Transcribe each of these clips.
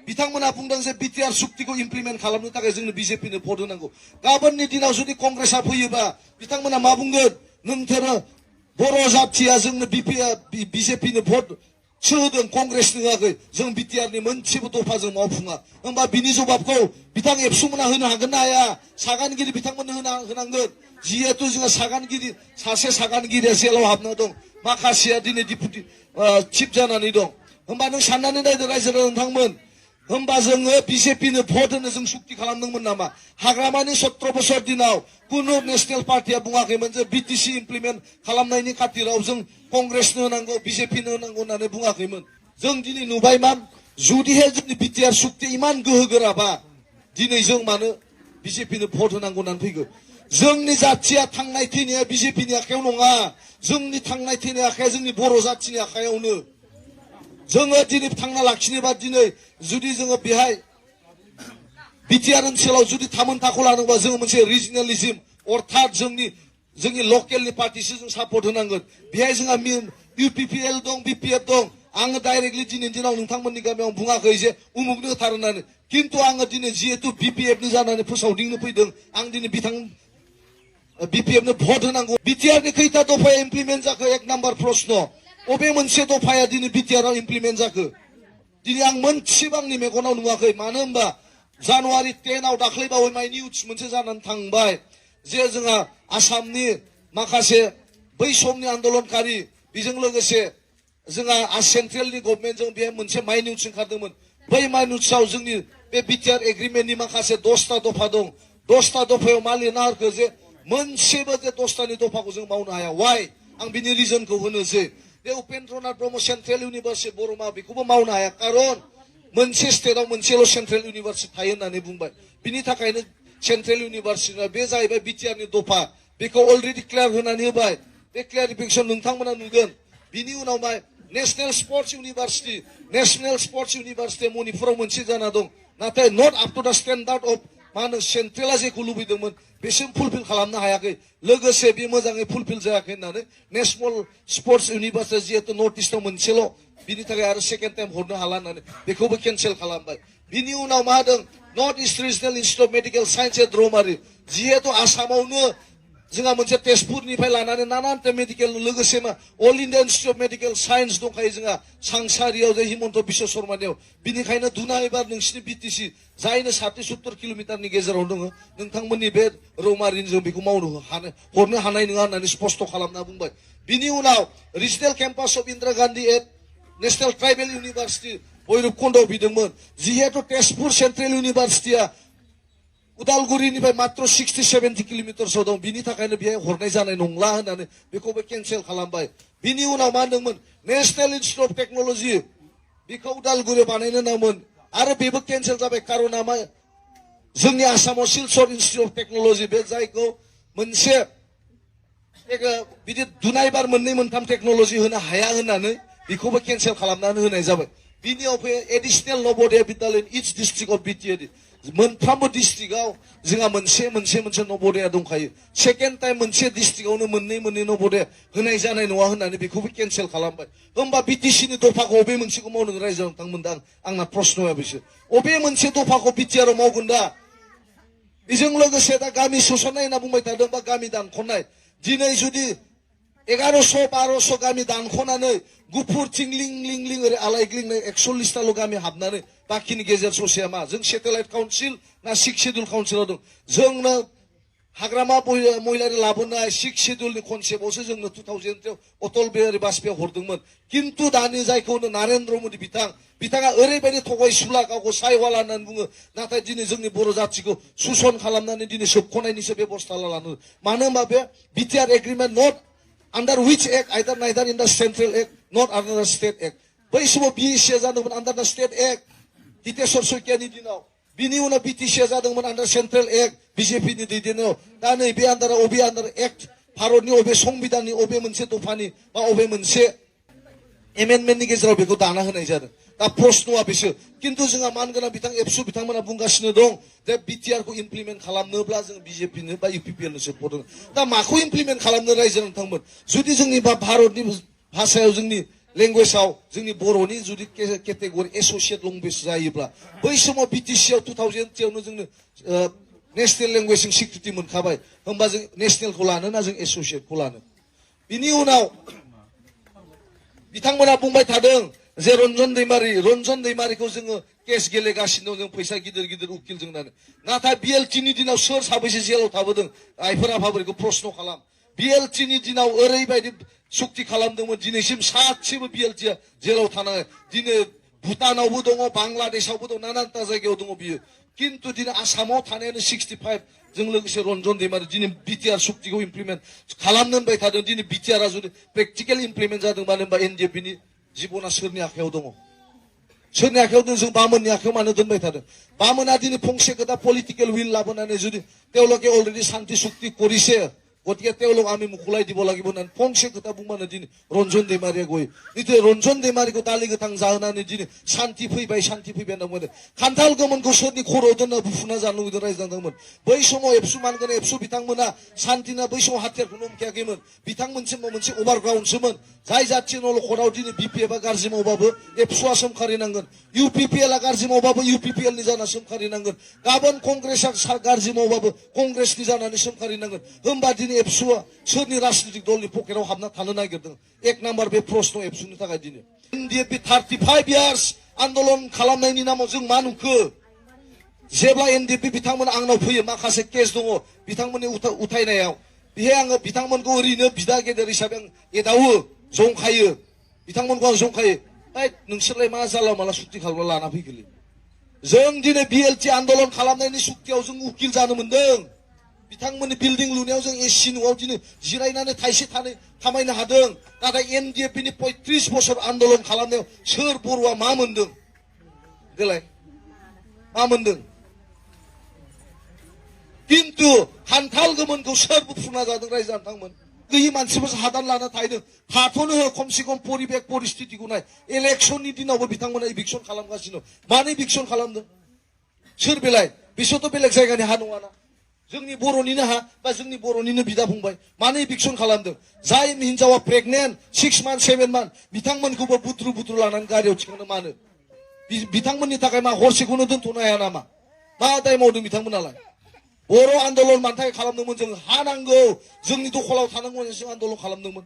बिथांमोना बुंदों जे बिटिआर सुक्तिखौ इमप्लिमेन्ट खालामनो थाखाय जोंनो बिजेपिनो भट होनांगौ गाबोननि दिनाव जुदि कंग्रेसआ फैयोबा बिथांमोना मा बुंगोन नोंथारा बर' जाथिया जोंनो बिजेपिनो भट सोहोदों कंग्रेसनो होआखै जों बिटिआरनि मोनसेबो दफा जों मावफुङा होमबा बिनि जबाबखौ बिथां एबसुमोना होनो हागोन ना हाया सागानगिरि बिथांमोननो होनांगोन जिहेतु जोंहा सागानगिरि सासे सागानगिरिया जेलाव हाबना दं माखासेया दिनै डिपुटि चिफ जानानै दं होमबा नों साननानै नायदो रायजो नोंथांमोन होमबा जोङो बिजेपिनो भट होनो जों सुक्ति खालामदोंमोन नामा हाग्रामानि 17 बोसोर दिनाव कुनु नेशनेल पार्टिया बुङाखैमोन जे बिटिसि इमप्लिमेन्ट खालामनायनि खाथिराव जों कंग्रेसनो होनांगौ बिजेपिनो होनांगौ होननानै बुङाखैमोन जों दिनै नुबाय मा जुदिहाय जोंनि बिटिआर सुक्ति इमान गोहोगोराबा दिनै जों मानो बिजेपिनो भट होनांगौ होननानै फैगौ जोंनि जाथिया थांनाय थैनाया बिजेपिनि आखायाव नङा जोंनि थांनाय थैनाय आखाया जोंनि बर' जाथिनि आखायावनो जोङो दिनै थांना लाखिनोबा दिनै जुदि जोङो बेहाय बिटिआर ओनसोलाव जुदि थामोनथाखौ लानोबा जोङो मोनसे रिजनेलिज्म अर्थात जोंनि लकेलनि पार्टिसो जों सापर्ट होनांगोन बेहाय जोंहा इउपिपिएल दं बिपिएफ दं आङो डाइरेक्टलि दिनैनि दिनाव नोंथांमोननि गामियाव बुङाखै जे उमुगनो होथार होननानै किन्तु आङो दिनै जिहेतु बिपिएफनि जानानै फोसावदिंनो फैदों आं दिनै बिपिएफनो भट होनांगौ बिटिआरनि खैथा दफाया इमप्लिमेन्ट जाखो एक नाम्बार प्रश्न अबे मोनसे दफाया दिनै बिटिआरआव इमप्लिमेन्ट जाखो दिनै आं मोनसेबो आंनि मेगनाव नुवाखै मानो होनबा जानुवारि 10 आव दाख्लैबावै माइ निउस मोनसे जानानै थांबाय जे जोंहा आसामनि माखासे बै समनि आन्दोलनकारि बेजों लोगोसे जोंहा सेन्ट्रेलनि गभर्नमेन्टजों बेहाय मोनसे माइ निउस ओंखारदोंमोन बै माइ निउसआव जोंनि बे बिटिआर एग्रिमेन्टनि माखासे 10टा दफा दं 10टा दफायाव मा लिरना होखो जे मोनसेबो जे 10टानि दफाखौ जों मावनो हाया वाइ आं बिनि रिजनखौ होनोसै बे उपेन्द्रनाथ ब्रह्म सेन्ट्रेल इउनिभार्सिटि बरमा बेखौबो मावनो हाया खारन मोनसे स्टेटआव मोनसेल' सेन्ट्रेल इउनिभार्सिटि थायो होननानै बुंबाय बिनि थाखायनो सेन्ट्रेल इउनिभार्सिटिया बे जाहैबाय बिटिआरनि दफा बेखौ अलरेडि क्लियार होनानै होबाय बे क्लियारिफिकेसन नोंथांमोना नुगोन बिनि उनाव मा नेशनेल स्पर्ट्स इउनिभार्सिटि मणिपुराव मोनसे जाना दं नाथाय नट आप टु दा स्टेन्डार्ड अफ मा होनो सेन्ट्रेला जेखौ लुबैदोंमोन बेसिम फुलफिल खालामनो हायाखै लोगोसे बे मोजाङै फुलफिल जायाखै होननानै नेशनेल स्पर्ट्स इउनिभार्सिटि जिहेतु नर्थ इस्टआव मोनसेल' बिनि थाखाय आरो सेकेन्ड टाइम हरनो हाला होननानै बेखौबो केन्सेल खालामबाय बिनि उनाव मा होदों North East regional institute of medical science at Raumari जिहेतु आसामावनो जोंहा मोनसे तेजपुरनिफ्राय लानानै नानानथा मेडिकेल लोगोसे मा all India institute of medical science दंखायो जोंहा सांसारियाव जे हिमन्त बिश्व शर्मानियाव बिनिखायनो दुना एबा नोंसिनि बिटिसि जायनो 60-70 किल'मिटारनि गेजेराव दङ नोंथांमोननि बे रौमारिनि जों बेखौ हरनो हानाय नङा होननानै स्पष्ट खालामना बुंबाय बिनि उनाव regional campus of Indira Gandhi at national tribal university भैरबकुन्दआव बिदोंमोन जिहेतु तेजपुर सेन्ट्रेल इउनिभार्सिटिया उदालगुरिनिफ्राय मात्र 60-70 किल'मिटारसो दं बिनि थाखायनो बेहाय हरनाय जानाय नंला होननानै बेखौबो केन्सेल खालामबाय बिनि उनाव मा होनदोंमोन नेशनेल इनस्टिट्युट अफ टेक्न'लजि बेखौ उदालगुरियाव बानायनो नांगौमोन आरो बेबो केन्सेल जाबाय कारना मा जोंनि आसामाव सिलचर इनस्टिट्युट अफ टेक्न'लजि बे जायखौ मोनसे बिदि दुनायबार मोननै मोनथाम टेक्न'लजि होनो हाया होननानै बेखौबो केन्सेल खालामनानै होनाय जाबाय बिनियाव फैयो एडिशनेल Navodaya Vidyalaya in each district of BTR मोनफ्रोमबो डिस्ट्रिक्टआव जोंहा मोनसे नवोदया दंखायो सेकेन्ड टाइम मोनसे डिस्ट्रिक्टआवनो मोननै नवोदया होनाय जानाय नङा होननानै बेखौबो केन्सेल खालामबाय होमबा बिटिसिनि दफाखौ अबे मोनसेखौ मावनो रायजो नोंथांमोनदा आंना प्रश्नया बिसोर अबे मोनसे दफाखौ बिटिआरआव मावगोन दा बेजों लोगोसे दा गामि सोसननाय होनना बुंबाय थादों बा गामि दानख'नाय दिनै जुदि 1100-1200 गामि दानख'नानै गुफुरथिं लिं ओरै आलायग्लिंनाय 41टाल' गामि हाबनानै बाखिनि गेजेर ससेया मा जों सेटेलाइट काउन्सिल ना 6 सिडिउल काउन्सिलाव दं जोंनो हाग्रामा महिलारि लाबोनाय 6 सिडिउलनि कनसेप्टआवसो जोंनो 2000 अटल बिहारी बाजपेयीया हरदोंमोन किन्तु दानि जायखौ नरेन्द्र मोदी बिथाङा ओरैबायदि थगायसुला गावखौ सायवाला होननानै बुङो नाथाय दिनै जोंनि बर' जाथिखौ सुसन खालामनानै दिनै सोबख'नायनिसो बेबस्था लानो मानो होनबा बे BTR agreement not under which act neither in the central act not under the state act बै समाव बिएससिया जादोंमोन under the state act Hiteshwar शइकियानि दिनाव बिनि उनाव बिटिसिया जादोंमोन under central act बिजेपिनि दैदेननायाव दा नै बे अबे आन्दार एक्ट भारतनि अबे संबिधाननि अबे मोनसे दफानि बा अबे मोनसे एमेन्डमेन्टनि गेजेराव बेखौ दाना होनाय जादों दा प्रश्नआ बिसो किन्तु जोंहा मानगोनां एबसु बिथांमोना बुंगासिनो दं जे बिटिआरखौ इमप्लिमेन्ट खालामनोब्ला जों बिजेपिनो बा इउपिपिएलनो सापर्ट होगोन दा माखौ इमप्लिमेन्ट खालामनो रायजो नोंथांमोन जुदि जोंनि भारतनि भाषायाव जोंनि लेंगुवेजाव जोंनि बर'नि जुदि केटेगरि एस'सियेट लेंगुवेज जायोब्ला बै समाव बिटिसि आव 2010 जोंनो नेशनेल लेंगुवेजजों स्वीकृति मोनखाबाय होमबा जों नेशनेलखौ लानो ना जों एस'सियेटखौ लानो बिनि उनाव बिथांमोना बुंबाय थादों जे रन्जन दैमारिखौ जोङो केस गेलेगासिनो दं जों फैसा गिदिर गिदिर उकिल जोंनानो नाथाय बिएलटिनि दिनाव सोर साबैसे जेलाव थाबोदों आइफोर आफाफोरखौ प्रश्न खालाम बिएलटिनि दिनाव ओरैबायदि सुक्ति खालामदोंमोन दिनैसिम सासेबो बिएलटिआ जेलाव थानाङा दिनै भुटानावबो दङ बांलादेशआवबो दं नानानथा जायगायाव दङ बियो किन्तु दिनै आसामाव थानायानो 65 जों लोगोसे रन्जन दैमारि दिनै बिटिआर सुक्तिखौ इमप्लिमेन्ट खालामनो होनबाय थादों दिनै बिटिआरआ जुदि प्रेक्टिकेल इमप्लिमेन्ट जादों मानो होनबा एनडिएफबिनि जिबना सोरनि आखायाव दङ सोरनि आखायाव दं जों बामोननि आखायाव मानो दोनबाय थादों बामोना दिनै फंसे खोथा पलिटिकेल उइल लाबोनानै जुदि তেওঁলোকে অলরেডি শান্তি চুক্তি কৰিছে গতিকে তেওঁলোক আমি মুকুলাই দিব লাগিব না ফংसे खोथा बुंबानो दिनै रन्जन दैमारिया गयो निते रन्जन दैमारिखौ दालि गोथां जाहोनानै दिनै शान्ति फैबाय होनना बुंदों खान्थाल गोमोनखौ सोरनि खर'आव दोनना बुफुना जानो लुगैदों रायज्लांदोंमोन बै समाव एबसु मानगोन एबसु बिथांमोना शान्तिना बै समाव हाथियारखौनो हमखायाखैमोन बिथांमोनसिम मोनसे अभारग्राउन्डसोमोन जाय जाथि नलखराव दिनै बिपिएफआ गाज्रि मावबाबो एबसुआ सोमखारिनांगोन इउपिपिएलआ गाज्रि मावबाबो इउपिपिएलनि जाना सोमखारिनांगोन गाबोन कंग्रेसआ गाज्रि मावबाबो कंग्रेसनि जानानै सोमखारिनांगोन होमबा दिनै एबसुआ सोरनि राजनीतिक दलनि पकेटाव हाबना थानो नागिरदों एक नाम्बार बे प्रश्न एबसुनि थाखाय दिनै एनडिएफबि 35 इयार्स आन्दोलन खालामनायनि नामाव जों मा नुखो जेब्ला एनडिएफबि बिथांमोन आंनाव फैयो माखासे केस दङ बिथांमोननि उथायनायाव बेहाय आङो बिथांमोनखौ ओरैनो बिदा गेदेर हिसाबै आं एदावो जंखायो बिथांमोनखौ आं जंखायो नोंसोरलाय मा जाला माला सुक्ति खालामना लाना फैगोलै जों दिनै बिएलटि आन्दोलन खालामनायनि सुक्तियाव जों उकिल जानो मोन्दों बिथांमोननि बिल्डिं लुनायाव जों एसि न'आव दिनै जिरायनानै थाइसे थानै खामायनो हादों नाथाय एनडिएफबिनि 35 बोसोर आन्दोलन खालामनायाव सोर बर'आ मा मोन्दों देलाय मा मोन्दों किन्तु खान्थाल गोमोनखौ सोर बुफुना जादों रायजो नोंथांमोन गैयि मानसिफोर हादान लाना थाहैदों थाथ'नो हो खमसे खम परिबेक परिस्थितिखौ नाय इलेक्सननि दिनावबो बिथांमोना इभिक्सन खालामगासिनो मानो इभिक्सन खालामदों सोर बेलाय बिसोरथ' बेलेग जायगानि हा नङाना जोंनि बर'निनो हा बा जोंनि बर'निनो बिदा फंबाय मानो इभिक्सन खालामदों जाय हिनजावा प्रेगनेन्ट 6 मान्थ 7 मान्थ बिथांमोनखौबो बुद्रु लानानै गारियाव थिखांनो मानो बिथांमोननि थाखाय मा हरसेखौनो दोनथ'नो हाया नामा मा दाय मावदों बिथांमोनालाय बर' आन्दोलन मानि थाखाय खालामदोंमोन जों हा नांगौ जोंनि दखलाव थानांगौ जों आन्दोलन खालामदोंमोन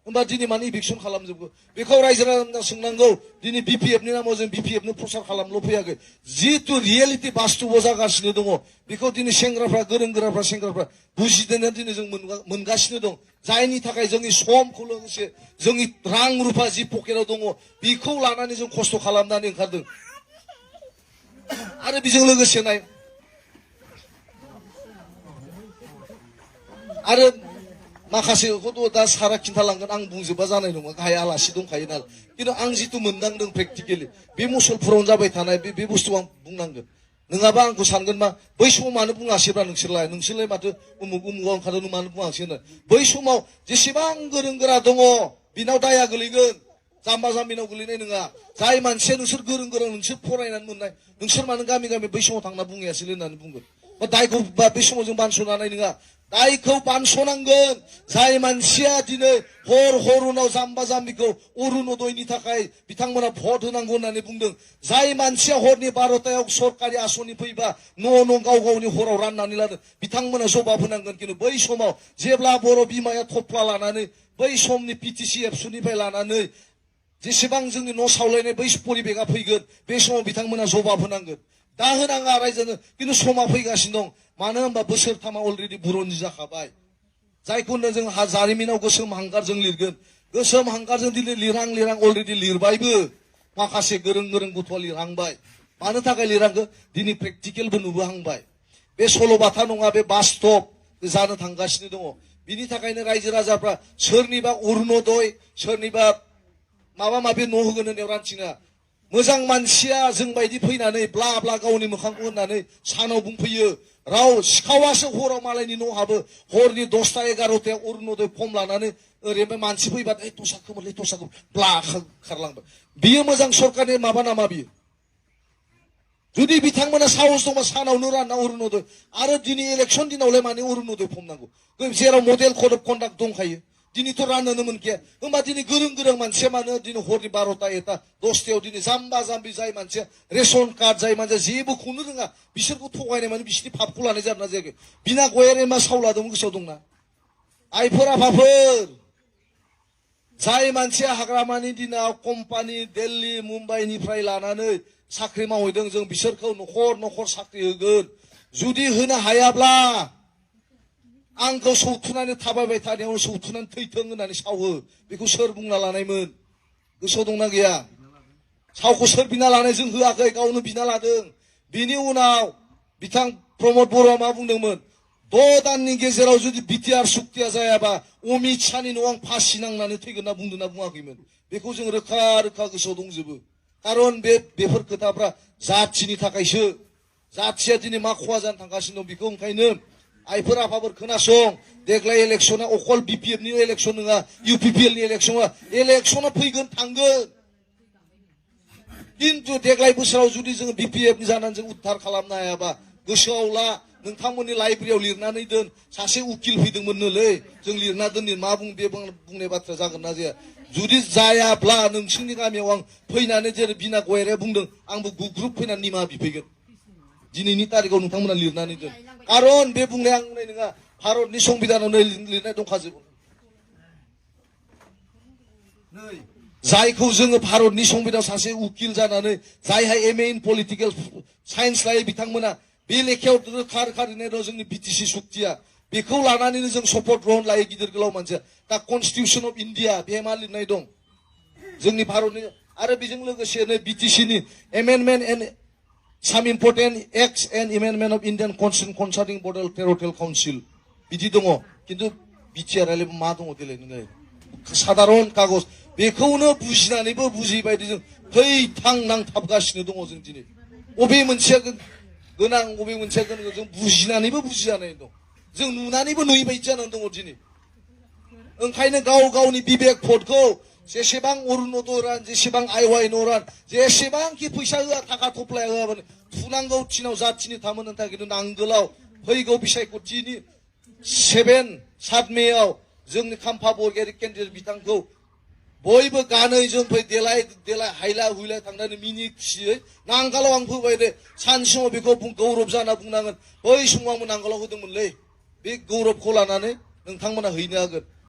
होमबा दिनै मानो इभिक्सन खालामजोबो बेखौ रायजो राजानो सोंनांगौ दिनै बिपिएफनि नामाव जों बिपिएफनो प्रसार खालामल' फैयाखै जितु रियेलिटि बास्तुबो जागासिनो दङ बेखौ दिनै सेंग्राफ्रा गोरों गोराफ्रा सेंग्राफ्रा बुजिदोंना दिनै जों मोनगासिनो दं जायनि थाखाय जोंनि समखौ लोगोसे जोंनि रां रुफा जि पकेटाव दङ बेखौ लानानै जों खस्थ' खालामनानै ओंखारदों आरो बेजों लोगोसे नाय आरो माखासेखौथ' दा सारा खिन्थालांगोन आं बुंजोबा जानाय नङा गाहाय आलासि दंखायो नालाय खिन्थु आं जितु मोनदांदों प्रेक्टिकेलि बे मुसलपुरावनो जाबाय थानाय बे बुस्थुखौ आं बुंनांगोन नङाबा आंखौ सानगोन मा बै समाव मानो बुङासैब्रा नोंसोरलाय माथो उमुग उमुगाव ओंखारदों मानो बुङासै होनना बै समाव जेसेबां गोरों गोरा दङ बिनाव दाया गोलैगोन जाम्बा जाम्बिनाव गोलैनाय नङा जाय मानसिया नोंसोर गोरों गोरा नोंसोर फरायनानै मोननाय नोंसोर मानो गामि बै समाव थांना बुङासैलै होननानै बुंगोन दायखौ बे समाव जों बानस'नो हानाय नङा दायखौ बानस'नांगोन जाय मानसिया दिनै हर उनाव जाम्बा जाम्बिखौ अरुणोदयनि थाखाय बिथांमोना भट होनांगौ होननानै बुंदों जाय मानसिया हरनि 12टायाव सरकारि आसनि फैबा न' गाव गावनि हराव राननानै लादों बिथांमोना जबाब होनांगोन खिन्थु बै समाव जेब्ला बर' बिमाया थफ्ला लानानै बै समनि पिटिसि एबसुनिफ्राय लानानै जेसेबां जोंनि न' सावलायनाय बै परिबेगा फैगोन बे समाव बिथांमोना जबाब होनांगोन दा होनाङा रायजोनो खिन्थु समा फैगासिनो दं मानो होनबा बोसोरथामा अलरेडि बुरनजि जाखाबाय जायखौ जों जारिमिनाव गोसोम हांगारजों लिरगोन गोसोम हांगारजों दिनै लिरां अलरेडि लिरबायबो माखासे गोरों गथ'आ लिरहांबाय मानो थाखाय लिरांगो दिनै प्रेक्टिकेलबो नुबोहांबाय बे सल'बाथा नङा बे बास्तब जानो थांगासिनो दङ बिनि थाखायनो रायजो राजाफ्रा सोरनिबा अरुणोदय सोरनिबा माबा माबि न' होगोन होननायाव रानथिङा मोजां मानसिया जों बायदि फैनानै ब्ला गावनि मोखांखौ होननानै सानाव बुंफैयो राव सिखावासो हराव मालायनि न' हाबो हरनि 10टा 11टायाव अरुणोदय फर्म लानानै ओरैनो मानसि फैबा थसाखोमोनलै थसाखोमोन ब्ला खारलांबाय बियो मोजां सरकारनि माबा नामा बियो जुदि बिथांमोना साहस दंबा सानावनो रानना अरुणोदय आरो दिनै इलेक्सन दिनावलाय माने अरुणोदय फर्म नांगौ जेराव मडेल कड अफ कन्डाक्ट दंखायो दिनैथ' राननोनो मोनखाया होमबा दिनै गोरों गोरों मानसिया मानो दिनै हरनि 12टा 1टा 10टायाव दिनै जाम्बा जाम्बि जाय मानसिया रेशन कार्ड जाय मानसिया जेबोखौनो रोङा बिसोरखौ थगायनाय माने बिसोरनि फापखौ लानाय जादोंना जायाखै बिना गयारे मा साव लादोंमोन गोसोआव दंना आइफोर आफाफोर जाय मानसिया हाग्रामानि दिनाव कम्पानि दिल्ली मुम्बाइनिफ्राय लानानै साख्रि मावहैदों जों बिसोरखौ न'खर न'खर साख्रि होगोन जुदि होनो हायाब्ला आंखौ सौथुनानै थाबायबाय थानायावनो सौथुनानै थैथों होननानै सावो बेखौ सोर बुंना लानायमोन गोसोआव दंना गैया सावखौ सोर बिना लानाय जों होआखै गावनो बिना लादों बिनि उनाव बिथां प्रमद बर'आ मा बुंदोंमोन 6 दाननि गेजेराव जुदि बिटिआर सुक्तिया जायाबा अमित शाहनि न'आव आं फासि नांनानै थैगोन होनना बुंदोंना बुङाखैमोन बेखौ जों रोखा रोखा गोसोआव दंजोबो खारन बेफोर खोथाफ्रा जाथिनि थाखायसो जाथिया दिनै मा खहा जानो थांगासिनो दं बेखौ ओंखायनो आइफोर आफाफोर खोनासं देग्लाय इलेक्सना अकल बिपिएफनि इलेक्सन नङा इउपिपिएलनि इलेक्सन नङा इलेक्सना फैगोन थांगोन किन्तु देग्लाय बोसोराव जुदि जोङो बिपिएफनि जानानै जों उद्धार खालामनो हायाबा गोसोआव ला नोंथांमोननि लाइब्रेरियाव लिरनानै दोन सासे उकिल फैदोंमोननोलै जों लिरना दोननि मा बुं बे बुंनाय बाथ्रा जागोन ना जाया जुदि जायाब्ला नोंसिनि गामियाव आं फैनानै जेरै बिना गयारिया बुंदों आंबो गुग्रुब फैनानै निमाहा बिफैगोन दिनैनि तारिखाव नोंथांमोना लिरनानै दोन खारन बे बुंनाया आं बुंनाय नङा भारतनि संबिधानावनो लिरनाय दंखाजोबो नै जायखौ जोङो भारतनि संबिधानाव सासे उकिल जानानै जायहा एमए इन पलिटिकेल साइन्स लायो बिथांमोना बे लेखायाव रोखा रोखा लिरनाय दं जोंनि बिटिसि सुक्तिया बेखौ लानानैनो जों शपथ ग्रहण लायो गिदिर गोलाव मानसिया दा कनस्टिटिउसन अफ इन्डिया बेहाय मा लिरनाय दं जोंनि भारतनि आरो बेजों लोगोसेनो बिटिसिनि amendment and some important acts and amendment of Indian Constitution concerning Border Territorial Council बिदि दङ किन्तु बिटिआरआलाय मा दङ देलाय नोङो साधारन कागज बेखौनो बुजिनानैबो बुजियै बायदि जों थैथां नांथाबगासिनो दङ जों दिनै बबे मोनसेया गोनां बबे मोनसेया गोनां जों बुजिनानैबो बुजिजानाय दं जों नुनानैबो नुयै बायदि जानानै दङ दिनै ओंखायनो गाव गावनि बिबेक भटखौ जेसेबां अरुणोदय रान जेसेबां आइवाइ नरान जेसेबांखि फैसा होआ थाखा थफ्लाया होआबानो थुनांगौ थिनाव जाथिनि थामोननो थाखाय खिन्थु नांगोलाव फैगौ बिसायख'थिनि 7 मेआव जोंनि खाम्फा बरगयारि केन्डिडेट बिथांखौ बयबो गानै जोमफै देलाय देलाय हायला हुइलाय थांनानै मिनि खुसियै नांगालाव आं फैबाय दे सानसेआव बेखौ गौरब जाना बुंनांगोन बै समाव आंबो नांगालाव होदोंमोनलै बे गौरबखौ लानानै नोंथांमोना हैनो हागोन